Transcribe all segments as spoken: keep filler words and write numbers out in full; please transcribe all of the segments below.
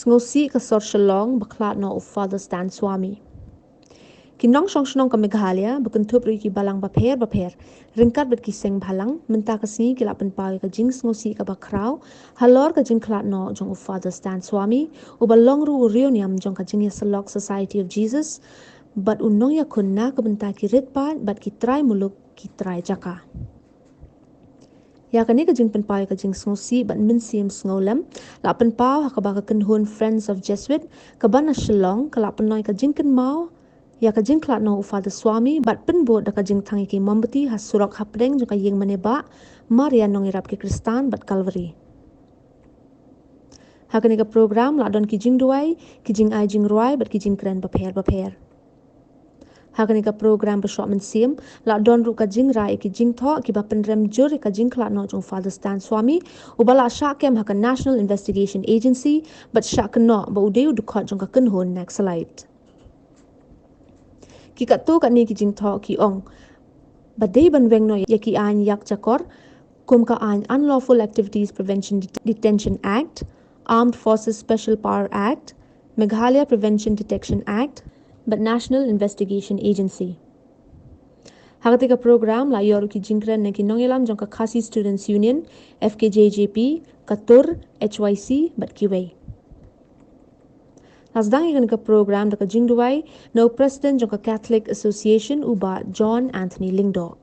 Sngewsih ka sor Shillong ba khlad noh u Father Stan Swami. Ki nongshong shnong ka Meghalaya ba kynthup ruh ïa ki balang bapher bapher ryngkat bad ki seng bhalang mynta ka sngi ki la pynpaw ïa ka jingsngewsih kaba khraw halor ka jingkhlad noh jong u Father Stan Swami, uba long ruh u riewniam jong ka Jingïasyllok Society of Jesus bad u nongïakhun na ka bynta ki rit paid bad ki trai muluk ki trai jaka. Ïa kane ka jingpynpaw ïa ka jingsngewsih bad mynsiem sngewlem la pynpaw ha kaba ka kynhun Friends of Jesuit kaba na Shillong ka la pynlong ïa ka jingkynmaw ïa ka jingkhlad noh u Father Swami bad pynbud da ka jingthang ïa ki mombati ha surok hapdeng jong ka ïing mane bah Maria Nongïarap ki Khristan bad Calvary. Ha kane ka program la don ki jingduwai, ki jingai jingrwai bad ki jingkren bapher bapher. Ha kane ka program ba shoh mynsiem la don ruh ka jingrai ïa ki jingthoh kiba pynrem jur ïa ka jingkhlad noh jong Father Stan Swami, uba la shah kem ha ka National Investigation Agency bad shah kynnoh ba u dei u dkhot jong ka kynhun Naxalite. Ki katto katne ki jingthoh ki ong ba dei ban weng noh ïa ki aiñ ïakjakor kum ka aiñ Unlawful Activities Prevention Det- Detention Act, Armed Forces Special Power Act, Meghalaya Prevention Detection Act bad National Investigation Agency. Ha kata ka program la ïoh ruh ki jingkren na ki nongïalam jong ka Khasi Students Union, F K J J P, ka Tur, H Y C bad kiwei. La sdang ïa kane ka program da ka jingduwai na u President jong ka Catholic Association, u Bah John Anthony Lyngdoh.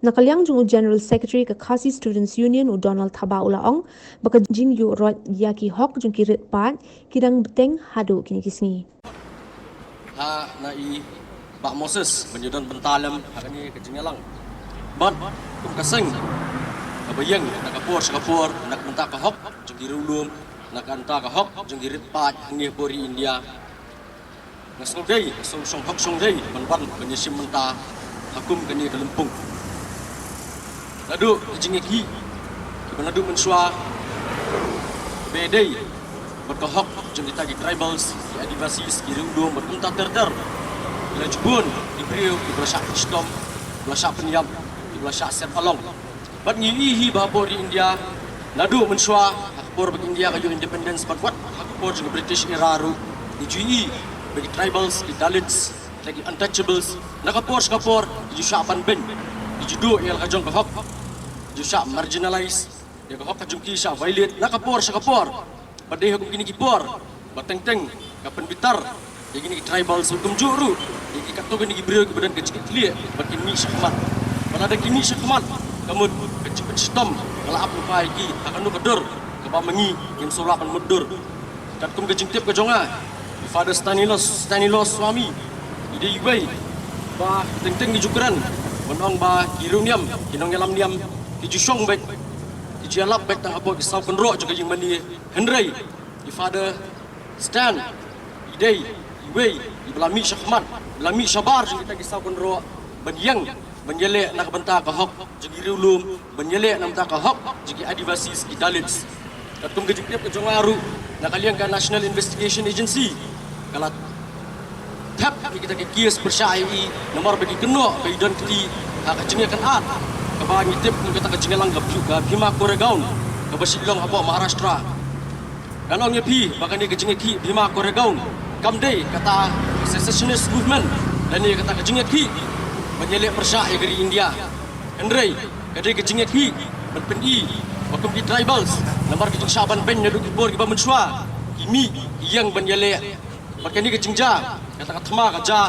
Na ka liang jong u General Secretary ka Khasi Students Union, u Donald Thabah, u la ong ba ka jingïuh roit ïa ki hok jong ki rit paid ki dang bteng haduh kine ki sngi. Ha na i Bah Moses ban ïadon bynta lem ha kane ka jingïalang. Bad kum ka seng kaba ïeng na ka por sha ka por na ka bynta ka hok jong ki riewlum, na ka bynta ka hok jong ki rit paid hangne ha pori India. Nga sngewdei, nga sngewshong hok shongdei ban wan ban ïashim bynta ha kum kane ka lympung. Naduh ki jingïakhih kiba naduh mynshuwa ba dei bad ka hok jong kita ki tribals, ki Adivasis, ki riewlum bad kumta ter ter. Ki la jubun ki briew kiba la shah shitom, kiba la shah pynïap, kiba la shah set along. Bad ngi ïohi hi ba ha pori India naduh mynshuwa ha ka por ba ka India ka ïoh independence bad wat ha ka por jong ka British era ruh ngi ju ïohi ba ki tribals, ki Dalits, ki untouchables, na ka por sha ka por ki ju shah ban beiñ, ki ju duh ïa la ka jong ka hok, ki ju shah marginalize, ïa ka hok ka jong ki shah violate na ka por sha ka por. Bad dei ha kum kine ki por ba teng teng ka pynbitar ïa kine ki tribals, kumjuh ruh ïa ki katto kine ki briew kiba don ka jingkitkhlieh bad ki mih shakhmat. Bad lada ki mih shakhmat ka mut ka jingpynshitom ka la ap lypa ïa ki ha kano ka dur kaba ma ngi ngim sngewlah ban mutdur. Katkum ka jingtip ka jong nga, i Father Stanilos, Stanilos Swami i dei iwei ba teng teng ngi ju kren ban ong ba ki riewniam, ki nongïalam niam ki ju shong beit, ki ju ïalap beit tang hapoh ki saw kynroh jong ka ïing mane. Hynrei i Father Stan i dei iwei iba la mih shakhmat, iba la mih shabar jong kita ki saw kynroh ban ïeng ban ïaleh na ka bynta ka hok jong ki riewlum, ban ïaleh na ka bynta ka hok jong ki Adivasis, ki Dalits. Katkum ka jingtip ka jong nga ruh, na ka liang ka National Investigation Agency ka la thep ïa kita ki case pyrshah ïa i namar ba ki kynnoh ba i don kti ha ka jingïakynad kaba ngi tip kum kata ka jingïalang ka Bhi-, ka Bhima Koregaon kaba shu long hapoh Maharashtra. Ngan ong ïa phi ba kane ka jingïakhih Bhima Koregaon kam dei kata ka secessionist movement lane kata ka jingïakhih ban ïaleh pyrshah ïa ka ri India. Hynrei ka dei ka jingïakhih ban pyni ba kum ki tribals, namar ki jingshah ban beiñ naduh ki por kiba mynshuwa, ki mih ki ïeng ban ïaleh. Bad kane ka jingjia, kata ka thma ka jia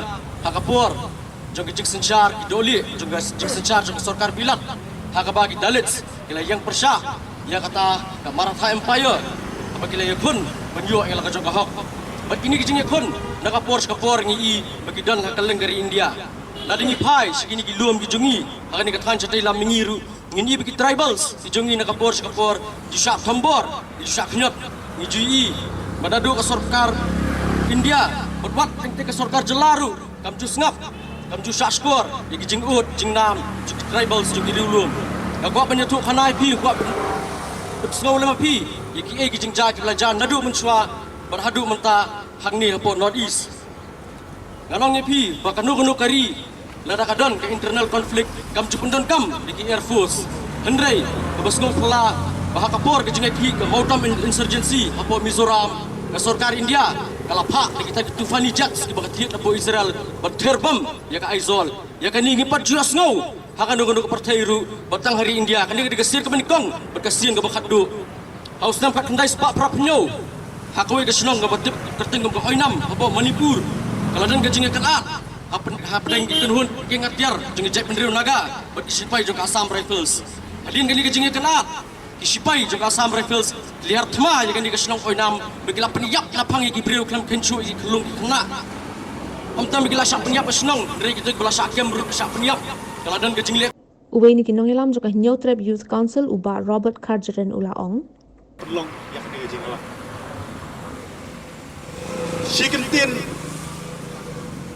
ha ka por jong ka jingsynshar ki dohlieh, jong ka jingsynshar jong ka sorkar bilat, ha kaba ki Dalits ki la ïeng pyrshah ïa kata ka Maratha Empire, haba ki la ïakhun ban ïoh ïa la ka jong ka hok. Bad kine ki jingïakhun na ka por sha ka por ngi i ba ki don ha kylleng ka ri India. Lada ngi phai sha kine ki lum ki jong ngi ha kane ka thaiñ shatei lam mihngi ruh, ngin i ba ki tribals ki jong ngi na ka por sha ka por ki ju shah thombor, ki ju shah khñiot. Ngi ju i ba naduh ka sorkar India bad wat teng teng ka sorkar jylla ruh kam ju sngap, kam ju shah shkor ïa ki jingud jingnam jong ki tribals, jong ki riewlum. Nga kwah ban ïathuh khana ïa phi, nga kwah ban pynsngew lem ïa phi ïa kiei ki jingjia kiba la jia naduh mynshuwa bad haduh mynta hangne hapoh North East. Ngan ong ïa phi ba kano kano ka ri lada ka don ka internal conflict kam ju pyndonkam da ki air force. Hynrei kaba sngewphylla Ba ha ka por ka jingïaid ka Mawdam in-, insurgency hapoh Mizoram, ka sorkar India ka la phah da kita ki tufani jets kiba ka thied hapoh Israel ban ther bom ïa ka Aizawl. Ïa kane ngi pat ju ïohsngew ha kano kano ka pyrthei ruh, ba tang ha ri India kane ka dei ka sien kaba nyngkong bad ka sien kaba khatduh. Ha u snem khatkhyndai spah phra phew hynñiew, ha kawei ka shnong kaba tip kyrteng kum ka Oinam hapoh Manipur, ka la don ka jingïakynad hapdeng, hapdeng ki kynhun kieng atiar jong ki jaitbynriew Naga bad ki shipai jong ka Assam Rifles. Hadien kane ka jingïakynad, ki shipai jong ka Assam Rifles ki la hiar thma ïa kane ka shnong Oinam, bad ki la pynïap la phang ïa ki briew khlem khein shuh ïa ki khyllung ki khynnah. Ym tang ba ki la shah pynïap ha shnong, hynrei kito kiba la shah kem ruh ki shah pynïap. Ka la don ka jingleh. Uwei na ki nongïalam jong ka Hynñiewtrep Youth Council, u Bah Robert Kharjahrin, u la ong. Pynlong ïa kane ka jingïalang. Shi kyntien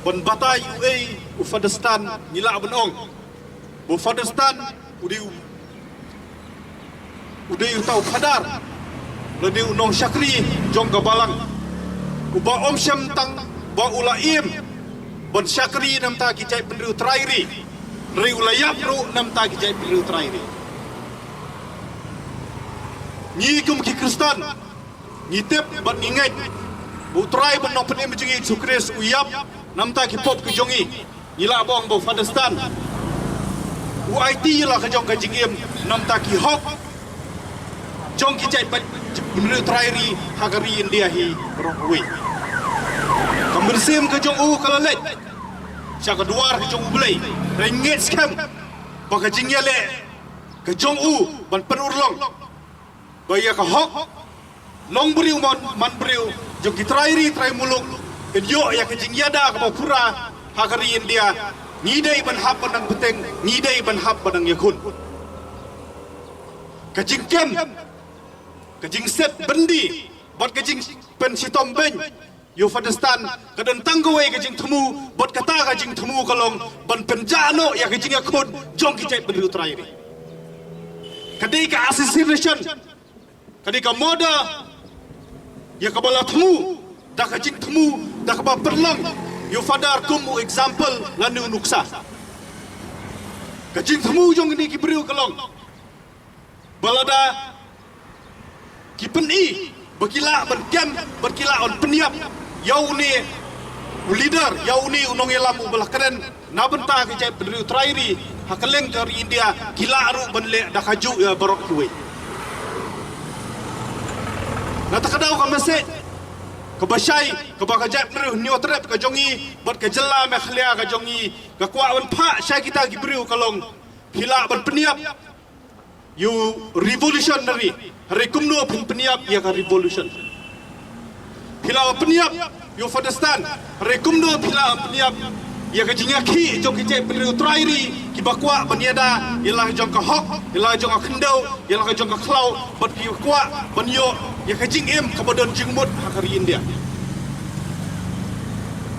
ban batai uei u Father Stan, ngi lah ban ong ba u Father Stan u dei u, u dei uta u phadar lane u nongshakri jong ka balang, uba ym shym tang ba u la im ban shakri na ka bynta ki jaitbynriew trai ri, hynrei u la ïap ruh na ka bynta ki jaitbynriew trai ri. Ngi kum ki Khristan ngi tip bad ngi ngeit ba u Trai bad Nongpynim jong ngi Jisu Khrist u ïap na ka bynta ki pop ki jong ngi. Ngi lah ban ong ba u Father Stan u aiti la ka jong ka jingim na ka bynta ki hok jong ki jaitbynriew trai ri ha ka ri India hi baroh kawei. Ka mynsiem ka jong u ka la leit sha ka dwar ka jong U Blei. Hynrei ngi ngeit skhem ba ka jingïaleh ka jong u ban pynurlong ba ïa ka hok nongbriew man, manbriew jong ki trai ri trai muluk kin ïoh ïa ka jingïada kaba pura ha ka ri India. Ngi dei ban hap ban nang bteng, ngi dei ban hap ban nang ïakhun. Ka jingkem, ka jingset byndi bad ka jingpynshitom beiñ ïa u Father Stan ka don tang kawei ka jingthmu, bad kata ka jingthmu ka long ban pynjah noh ïa ka jingïakhun jong ki jaitbynriew trai ri. Ka dei ka assassination, ka dei ka murder ïa kaba la thmu da ka jingthmu, da kaba pynlong ïa u Father kum u example lane u nuksa. Ka jingthmu jong kine ki briew ka long ba lada ki pyni ba ki lah ban kem, ba ki lah ban pynïap ïa une u leader, ïa une u nongïalam uba la kren na ka bynta ki jaitbynriew trai ri ha kylleng ka ri India, ki lah ruh ban leh da kajuh ïa baroh kiwei. Na kata ka daw ka message kaba shai kaba ka jaitbynriew Hynñiewtrep ka jong ngi bad ka jylla Meghalaya ka jong ngi ka kwah ban phah sha kita ki briew ka long, phi lah ban pynïap ïa u revolutionary, hynrei kumno phin pynïap ïa ka revolution? Phi lah ban pynïap ïa u Father Stan, hynrei kumno phi lah ban pynïap ïa ka jingïakhih jong ki jaitbynriew trai ri kiba kwah ban ïada ïa la ka jong ka hok, ïa la ka jong ka khyndew, ïa la ka jong ka khlaw, bad kiba kwah ban ïoh ïa ka jingim kaba don jingmut ha ka ri India?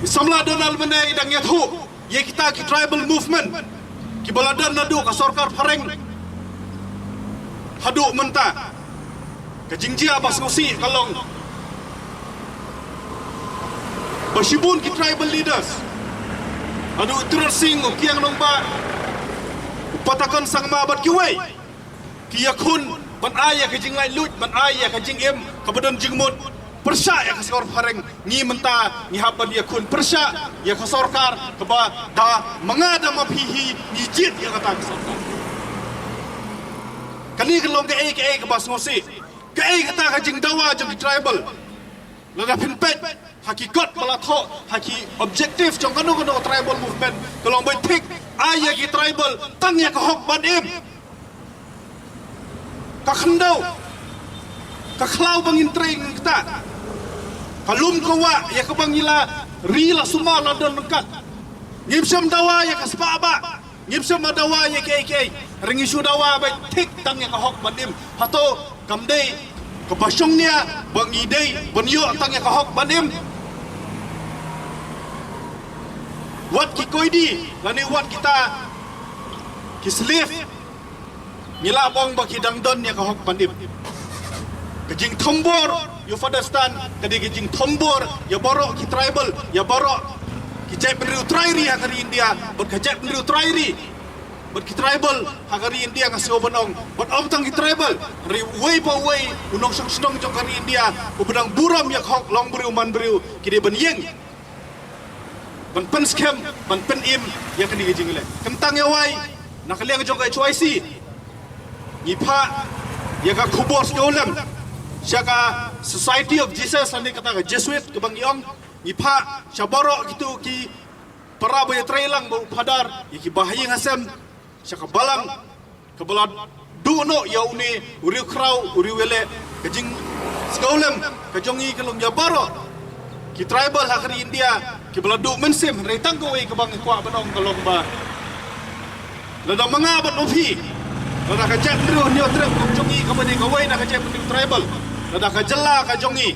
I samla Donald mynne i dang ïathuh ïa kita ki tribal movement kiba la don naduh ka sorkar phareng haduh mynta. Ka jingjia ba sngewsih ka long ba shibun ki tribal leaders, haduh u Tirot Sing, u Kiang Nangbah, u Patakon Sangma bad kiwei, ki ïakhun ban ai ïa ka jinglaitluid, ban ai ïa ka jingim kaba don jingmut pyrshah ïa ka sorkar phareng. Ngi mynta ngi hap ban ïakhun pyrshah ïa ka sorkar kaba da ma nga da ma phi hi ngi jied ïa kata ka sorkar. Kane ka long kaei kaei kaba sngewsih. Kaei kata ka jingdawa jong ki tribal? Lada phin peit ha ki kot ba la thoh, ha ki objective jong kano kano tribal movement, ka long ba thik ai ïa ki tribal tang ïa ka hok ban im. Ka khyndew, ka khlaw ba ngin trei ngin ktah, ka lum ka wah ïa kaba ngi la ri la sumar la don ryngkat. Ngim shym dawa ïa ka spah bah, ngim shym dawa ïa kiei kiei, hynrei ngi shu dawa ba thik tang ïa ka hok ban im. Hato kam dei kaba shongnia ba ngi dei ban ïoh tang ïa ka hok ban im? Wat ki koidi lane wat kita ki slave, ngi lah ban ong ba ki dang don ïa ka hok ban im. Ka jingthombor ïa u Father Stan ka dei ka jingthombor ïa baroh ki tribal, ïa baroh ki jaitbynriew trai ri ha ka ri India bad ka jaitbynriew trai ri Bad ki tribal ha ka ri India nga sngew ban ong, bad ym tang ki tribal, hynrei uwei pa uwei u nongshong shnong jong ka ri India uba dang burom ïa ka hok long briew man briew, ki dei ban ïeng ban pynskhem, ban pynim ïa kane ka jingïaleh. Kyntang ïa wai, na ka liang jong ka H Y C ngi phah ïa ka khubor sngewlem sha ka Society of Jesus, lane kata ka Jesuit kaba ngi ong, ngi phah sha baroh kito ki para ba ïatreilang bad u phadar, ïa ki bahaïing hasem, sha ka balang kaba la duh noh ïa une u riewkhraw, u riewïaleh. Ka jingsngewlem ka jong ngi ka long ïa baroh ki tribal ha ka ri India kiba la duh mynsiem, hynrei tang kawei kaba nga kwah ban ong ka long ba lada ma nga bad ma phi, lada ka jaitbynriew Hynñiewtrep ka jong ngi kaba dei kawei na ka jaitbynriew tribal, lada ka jylla ka jong ngi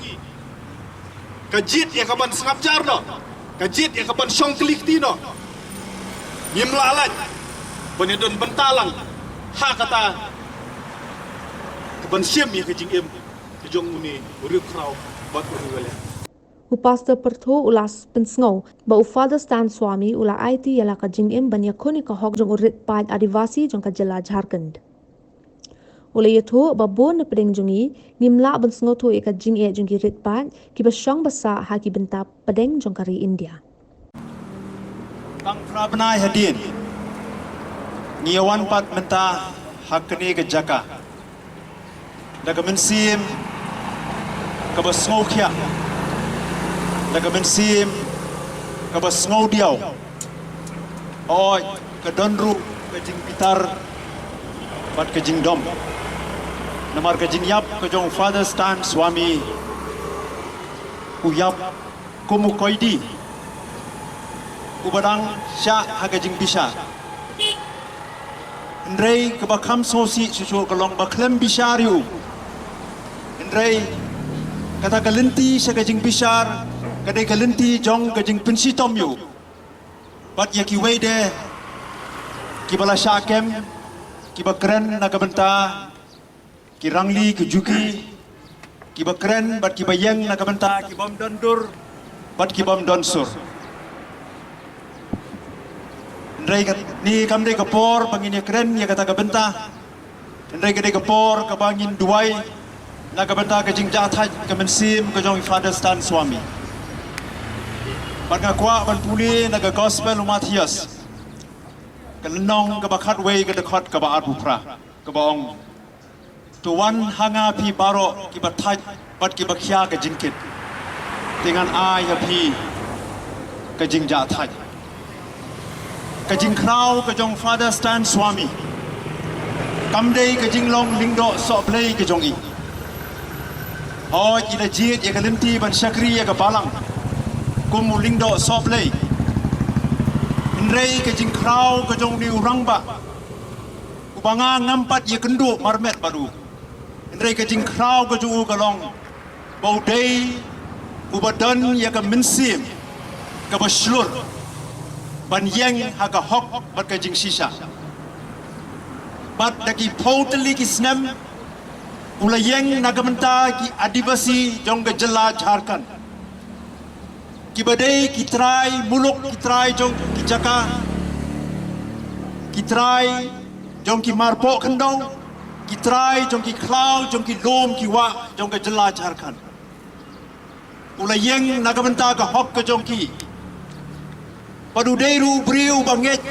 ka jied ïa ka ban sngap jar noh, ka jied ïa ka ban shong kli kti noh, ngim lah lait ban ïadon bynta lang ha kata ka ban shim ïa ka jingim ka jong une u riewkhraw bad u riewïaleh. U Pastor Pyrthuh u la pynsngew ba u Father Stan Swami u la aiti ïa la ka jingim ban ïakhun ïa ka hok jong u rit paid Adivasi jong ka jylla Jharkhand. U la ïathuh ba bun na pdeng jong ngi ngim lah ban sngewthuh ïa ka jingeh jong ki rit paid kiba shong ba sah ha ki bynta pdeng jong ka ri India. Tang phra bnai hadien ngi ïa wan pat mynta ha kane ka jaka da ka mynsiem kaba sngewkhia, da ka mynsiem kaba sngewdiaw. Hooid, ka don ruh ka jingbitar bad ka jingdom. Namar ka jingïap ka jong Father Stan Swami, u ïap kum u koidi uba dang shah ha ka jingbishar. Hynrei kaba kham sngewsih shuh shuh ka long ba khlem bishar ïa u. Hynrei kata ka lynti sha ka jingbishar ka dei ka lynti jong ka jingpynshitom ïa u. Bad ïa kiwei de kiba la shah kem, kiba kren na ka bynta ki rangli ki juki, kiba kren bad kiba ïeng na ka bynta ki bym don dur bad ki bym don sur. Hynrei kane kam dei ka por ba ngin ïa kren ïa kata ka bynta. Hynrei ka dei ka por kaba ngin duwai na ka bynta ka jingjahthait ka mynsiem ka jong i Father Stan Swami. Bad nga kwah ban pule na ka Gospel u Mathaios, ka lynnong kaba khatwei, ka dkhot kaba arphew phra, kaba ong: To wan ha nga phi baroh kiba thait bad kiba khia ka jingkit, te ngan ai ha phi ka jingjahthait. Ka jingkhraw ka jong Father Stan Swami kam dei ka jinglong lyngdoh sohblei ka jong i. Hooid, i la jied ïa ka lynti ban shakri ïa ka balang kum u lyngdoh sohblei. Hynrei ka jingkhraw ka jong une u rangbah, uba nga ngam pat ïakynduh marmet bad u, hynrei ka jingkhraw ka jong u ka long ba u dei uba don ïa ka mynsiem kaba shlur ban ïeng ha ka hok bad ka jingshisha. Bad da ki phew tylli ki snem u la ïeng na ka bynta ki Adivasi jong ka jylla Jharkhand, kiba dei ki trai muluk, ki trai jong ki jaka, ki trai jong ki marpoh khyndew, ki trai jong ki khlaw, jong ki lum ki wah jong ka jylla Jharkhand. U la ïeng na ka bynta ka hok ka jong ki. Bad u dei ruh u briew uba ngeit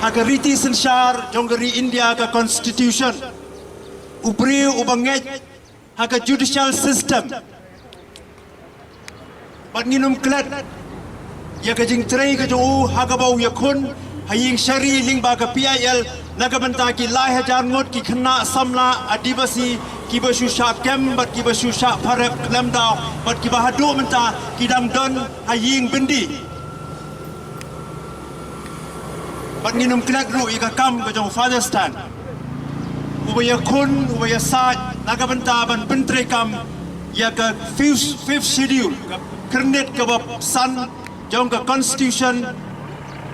ha ka riti synshar jong ka ri India, ka constitution. U briew uba ngeit ha ka judicial system. Bad ngin ym klet ïa ka jingtrei ka jong u ha kaba u ïakhun ha ïing shari lyngba ka P I L na ka bynta ki lai hajar ngut ki khynnah samla Adivasi kiba shu shah kem bad kiba shu shah pharep khlem daw bad kiba haduh mynta ki dang don ha ïing byndi. Bad ngin ym klet ruh ïa ka kam ka jong Father Stan, uba ïakhun, uba ïasaid na ka bynta ban pyntreikam ïa ka fifth, fifth schedule, ka kyrnit kaba san jong ka constitution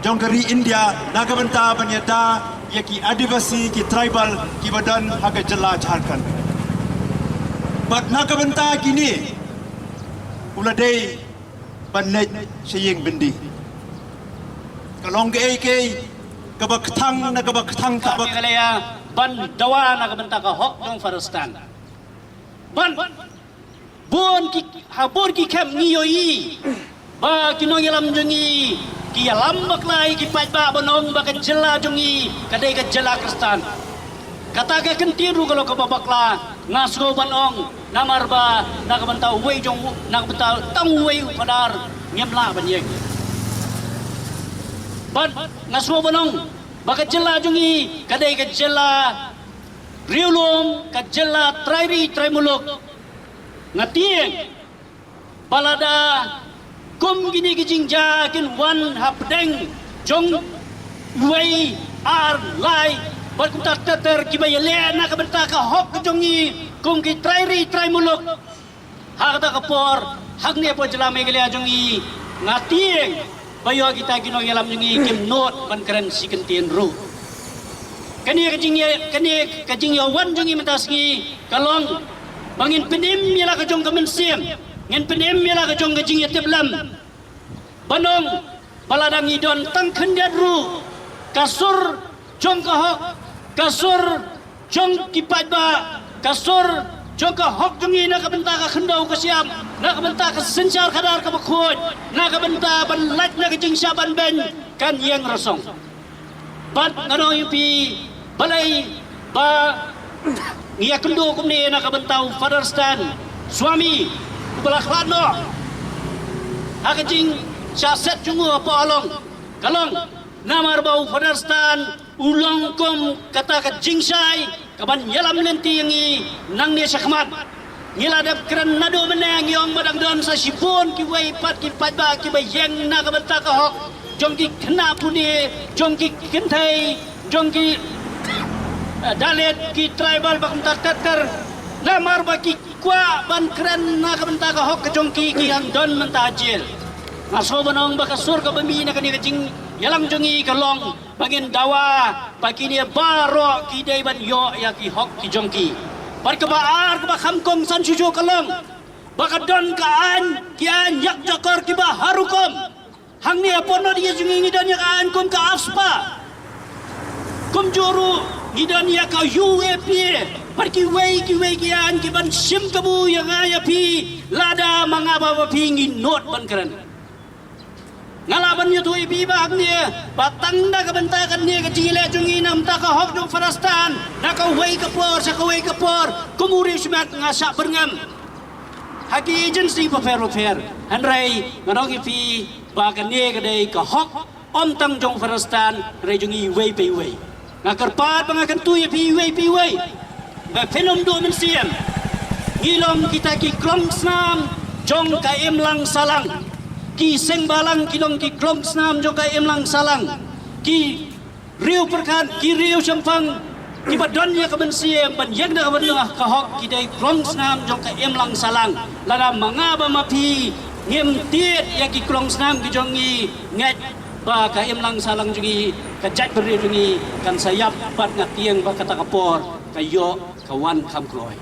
jong ka ri India, na ka bynta ban ïada ïa ki Adivasi, ki tribal kiba don ha ka jylla Jharkhand. Bad na ka bynta kine u la dei ban leit sha ïing byndi. Ka long kaei kaei kaba kthang na kaba kthang ka ba Meghalaya ban dawa na ka bynta ka hok jong Faristan. Ban bun ki, ha bun ki khep ngi ïohi ba ki nongïalam jong ngi ki ïalam bakla ïa ki paidbah ban ong ba ka jylla jong ngi ka dei ka jylla Khristan. Kata ka kyntien ruh ka long kaba bakla, nga sngew ban ong, namar ba na ka bynta uwei jong u, na ka bynta tang uwei u Phadar ngim lah ban ïeng. Bad nga sngew ban ong ba ka jylla jong ngi ka dei ka jylla riewlum, ka jylla trai ri trai muluk. Nga tieng ba lada kum kine ki jingjia kin wan hapdeng jong uwei, ar, lai bad kumta ter ter kiba ïaleh na ka bynta ka hok jong ngi kum ki trai ri trai muluk. Ha kata ka por, hangne hapoh jylla Meghalaya jong ngi, nga tieng ba ïoh kita ki nongïalam jong ngi kim nud ban kren shi kyntien ruh. Kane ka jingïa, kane ka jingïawan jong ngi mynta sngi ka long ba ngin pynim ïa la ka jong ka mynsiem, ngin pynim ïa la ka jong ka jingïatiplem. Ban ong ba lada ngi don tang khyndiat ruh, ka sur jong ka hok, ka sur jong ki paidbah, ka sur jong ka hok jong ngi na ka bynta ka khyndew ka shyiap, na ka bynta ka synshar khadar kaba khuid, na ka bynta ban lait na ka jingshah ban beiñ kan ïeng rasong. Bad nga ong ïa phi, balei ba ngi ïakynduh kumne na ka bynta u Father Stan Swami uba la khlad noh ha ka jingshah set jong u hapoh Halong? Ka long namar ba u Father Stan u long kum kata ka jingshai kaban ïalam lynti ïa ngi nangne shakhmat. Ngi la dep kren naduh mynne, ngi ong ba dang don sa shibun kiwei pat ki paidbah kiba ïeng na ka bynta ka hok jong ki khynnah pule, jong ki kynthei, jong ki, eh, Dalit, ki tribal bad kumta ter ter. Namar ba ki kwah ban kren na ka bynta ka hok ka jong ki, ki hap don mynta ha jel. Nga sngew ban ong ba ka sur kaba mih na kane ka jingïalang jong ngi ka long ba ngin dawa ba kine baroh ki dei ban ïoh ïa ki hok ki jong ki. Bad kaba ar kaba kham kongsan shuh shuh ka long ba ka don ka aiñ, ki aiñ ïakjakor kiba har rukom. Hangne hapoh North East jong ngi ngi don ïa ka aiñ kum ka AFSPA. Kumjuh ruh ngi don ïa ka U A P A bad kiwei kiwei ki aiñ kiban shim kabu ïa nga ïa phi lada ma nga bad ma phi ngi nud ban kren. Nga lah ban ïathuh ïa phi ba hangne, ba tang na ka bynta kane ka jingïaleh jong ngi na ka bynta ka hok jong u Father Stan, na kawei ka por sha kawei ka por, kum u riewshimet nga shah byrngem ha ki agency bapher bapher. Hynrei nga ong ïa phi ba kane ka dei ka hok ym tang jong u Father Stan, hynrei jong ngi iwei pa iwei. Nga kyrpad ba nga kyntu ïa phi iwei pa iwei ba phin ym duh mynsiem. Ngi long kita ki klongsnam jong ka imlang sahlang. Ki seng bhalang ki long ki klongsnam jong ka imlang sahlang. Ki riew pyrkhat, ki riew shemphang kiba don ïa ka mynsiem ban ïeng da ka bynta ka hok ki dei klongsnam jong ka imlang sahlang. Lada ma nga bad ma phi ngim tied ïa ki klongsnam ki jong ngi, ngeit ba ka imlang sahlang jong ngi, ka jaitbynriew jong ngi kan sa ïap, bad nga tieng ba kata ka por ka ïoh ka wan kham kloi.